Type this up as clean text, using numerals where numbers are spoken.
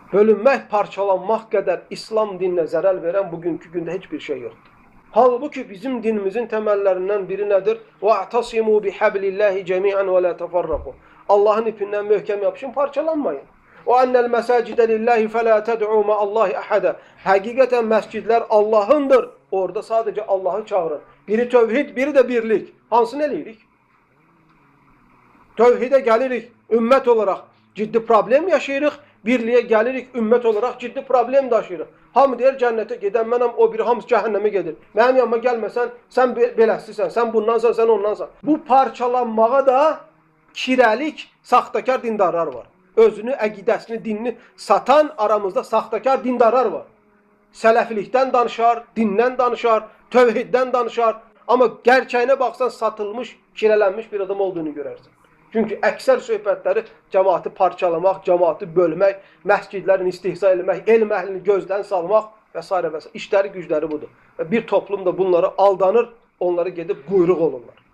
Bölünmək, parçalanmaq qədər İslam dininə zərər verən bugünkü gündə heç bir şey yoxdur. Halbuki bizim dinimizin təməllərindən biri nədir? وَاَعْتَصِمُوا بِحَبْلِ اللّٰهِ جَمِيعًا وَلَا تَفَرَّقُوا. Allahın ipindən möhkəm yapışın, parçalanmayın. وَاَنَّ الْمَسَاجِدَ لِلّٰهِ فَلَا تَدْعُوا مَا اللّٰهِ أَحَدًا. Həqiqətən məscidlər Allahındır. Orada sadəcə Allahı çağırın. Biri tövhid, biri də birlik. Hansını eləyirik? Tövhidə gəlirik ümmət olaraq ciddi problem yaşayırıq. Birliyə gəlirik ümmət olaraq ciddi problem daşıyırıq. Hamı deyir cənnətə gedən mənəm, o biri hamısı cəhənnəmə gedir. Mənim yanıma gəlməsən, sən beləsisən, sən bundansan, sən ondansan. Bu parçalanmağa da kirəlik, saxtakar dindarlar var. Özünü, əqidəsini, dinini satan aramızda saxtakar dindarlar var. Sələfilikdən danışar, dindən danışar, tövhiddən danışar. Amma gerçəyinə baxsan satılmış, kirələnmiş bir adam olduğunu görərsən. Çünki əksər söhbətləri cəmaatı parçalamaq, cəmaatı bölmək, məscidlərin istihza eləmək, elm əhlini gözdən salmaq və s. və s. İşləri, gücləri budur. Və bir toplum da bunlara aldanır, onlara gedib quyruq olurlar.